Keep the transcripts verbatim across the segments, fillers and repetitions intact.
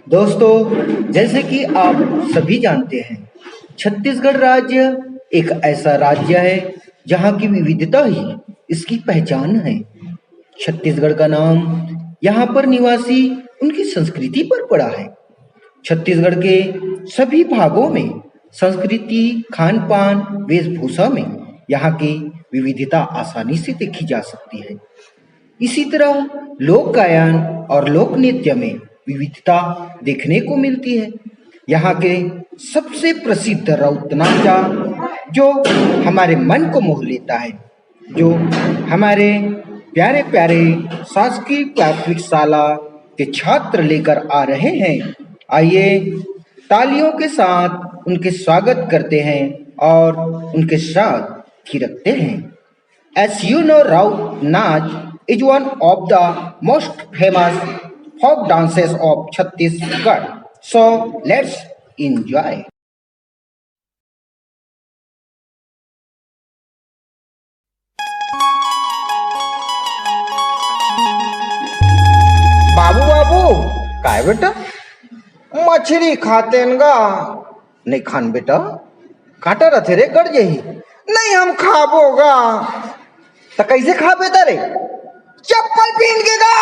दोस्तों, जैसे कि आप सभी जानते हैं, छत्तीसगढ़ राज्य एक ऐसा राज्य है जहाँ की विविधता ही इसकी पहचान है। छत्तीसगढ़ का नाम यहाँ पर निवासी उनकी संस्कृति पर पड़ा है। छत्तीसगढ़ के सभी भागों में संस्कृति, खान पान, वेशभूषा में यहाँ की विविधता आसानी से देखी जा सकती है। इसी तरह लोक गायन और लोक नृत्य में विविधता देखने को मिलती है। यहाँ के सबसे प्रसिद्ध राउत नाचा, जो हमारे मन को मोह लेता है, जो हमारे प्यारे प्यारे शासकीय प्राथमिक शाला के छात्र लेकर आ रहे हैं। आइए, तालियों के साथ उनके स्वागत करते हैं और उनके साथ थिरकते हैं। As you know, Raut Naach is one of the most famous folk dances of Chhattisgarh. So let's enjoy. बाबू, बाबू, काय बेटा? मछरी खातेन गा? नहीं खान बेटा। कांटा रथे रे, गड़ जाही। नहीं, हम खाबो गा। त कैसे खाबे त रे? चप्पल पहन के गा।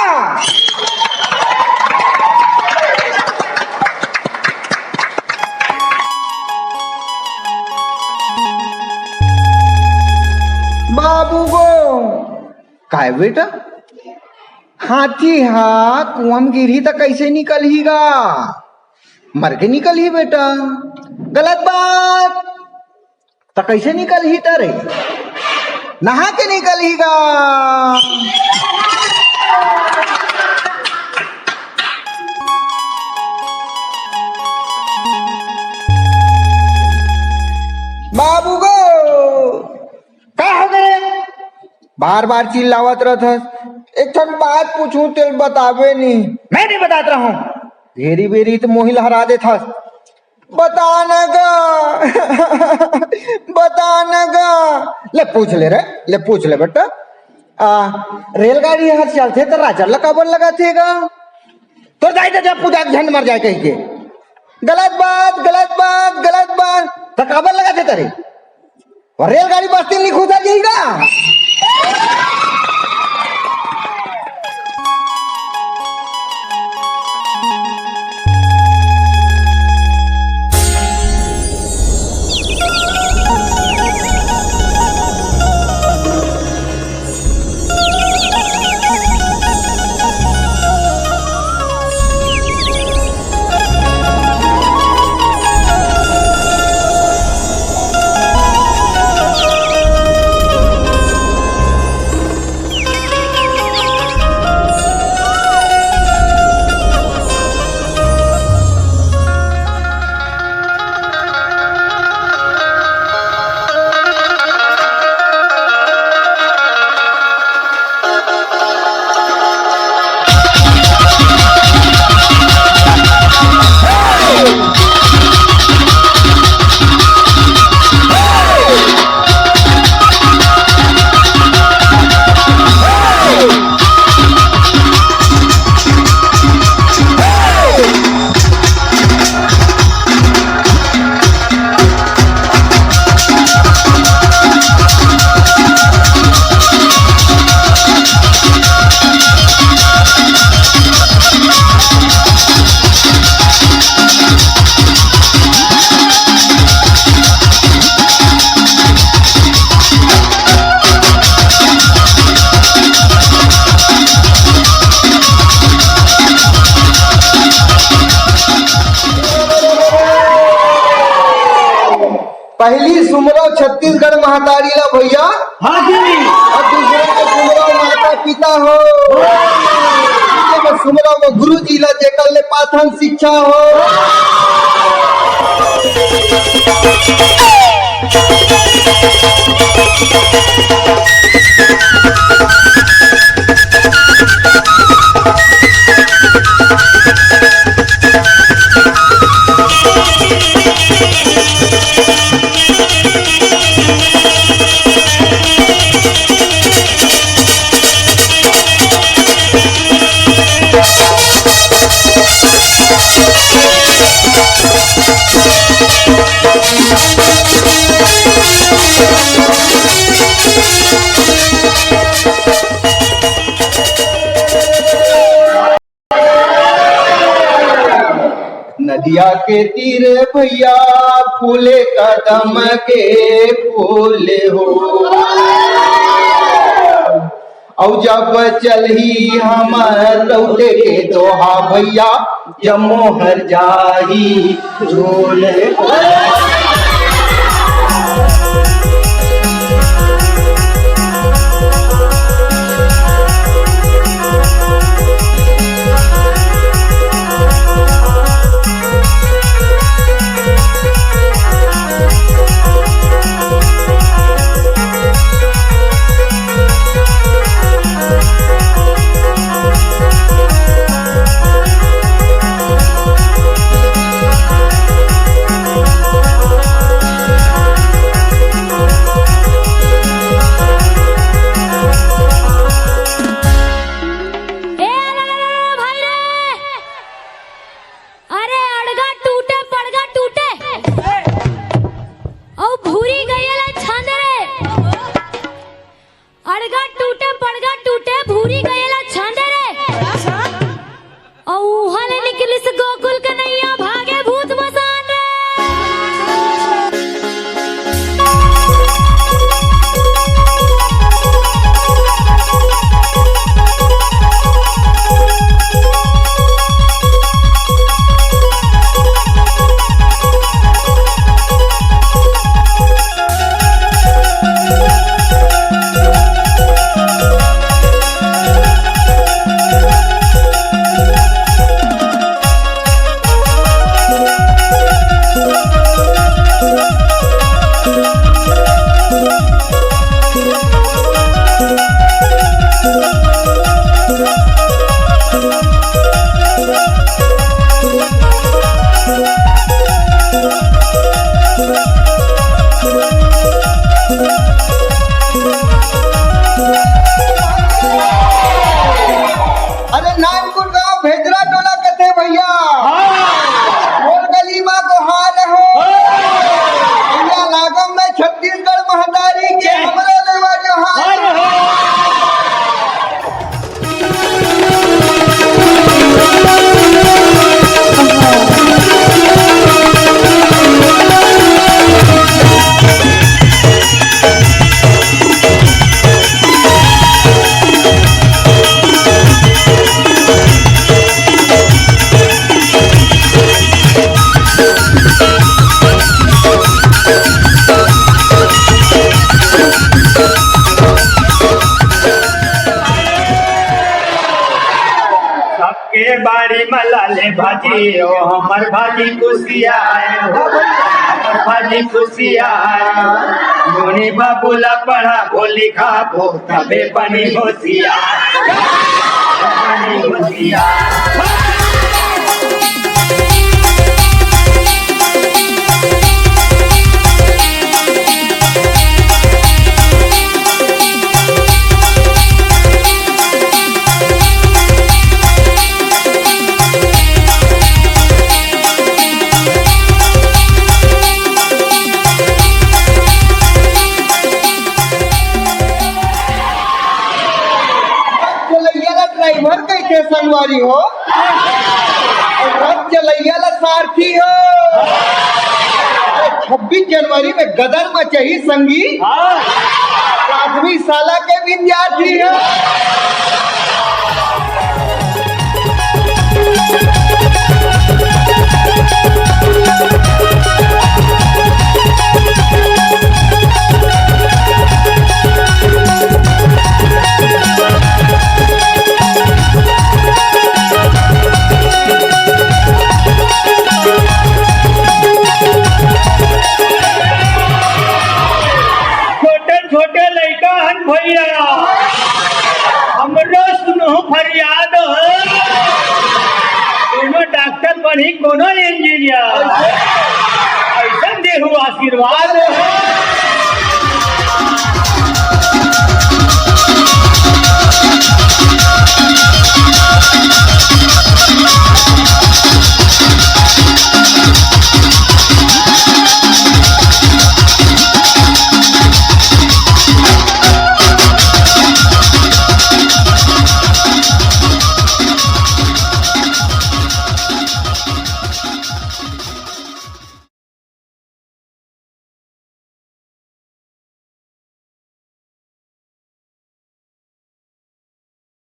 बाबू गो, काय बेटा? हाथी हा कुआं म गिरही त कैसे निकलही गा? मर के निकलही बेटा। गलत बात। त कैसे निकलही त रे? नहा के निकलही गा। बाबू गो, का हो गे रे? बार बार चिल्लावत रहथस। एक ठन बात पूछूं, तेल बतावे नहीं। मैं नहीं बतात रहूं। घेरी बेरी त मोहिल हरा देथस। बता न गा। बता न गा। ले पूछ ले रे, ले पूछ ले बेटा। आ, रेलगाड़ी ह चलथे त राचर ल काबर लगाथे गा? तोर दाई ददा पूजा के झंड मर जाए कहिके। गलत बात, गलत बात, गलत बात। त काबर लगाथे त रे? अउ रेलगाड़ी बस्ती म नइ खुंदा जाही गा। पहली सुमरो छत्तीसगढ़ महतारी ला भैया। हाँ जी। अउ दूसरे के सुमरो माता पिता हो। तीसरे में सुमरो में गुरु जी ला, जेकर ले पाथन शिक्षा हो। नदिया के तीर भैया फूले कदम के फूल हो। अउ जब चलही हमर लौटे के दोहा भैया, जम्मो हर जाही झूल हो। ए, अरे, अरे, अरे, भाई रे! अरे, अड़गा टूटे, पड़गा टूटे। अउ भूरी गइया ला छांदे रे। अड़गा टूटे, पड़गा टूटे, भूरी गइया ला छांदे रे। अउ उहाँ ले निकलिस गोकुल कन्हैया, भागे भूत मसान रे। अरे नानपुर गांव भेजरा टोला कथे भैया। हाँ। मोर गली मा गोहार हो। हाँ। भैया लागम में छत्तीसगढ़ महतारी के, हाँ, हमरो लेवा जोहार। हाँ। सबके बाड़ी म लाले भाजी, ओ हमर भाजी कुसियार, ओ हमर भाजी कुसियार। नोनी बाबू ला पढ़ाबो लिखाबो, तबे बनी होशियार, बनी होशियार। चलैया ला ड्राइवर कहिथे संगवारी हो, अउ रथ चलैया ला सारथी हो। अरे छब्बीस जनवरी में गदर मचाही संगी, हाँ। प्राथमिक शाला के विद्यार्थी हो। छोटे छोटे लइका हन भैया, हमरो सुनहु फरियाद हो। कोनो डॉक्टर बनही, कोनो इंजीनियर, अइसन देहू आशीर्वाद हो।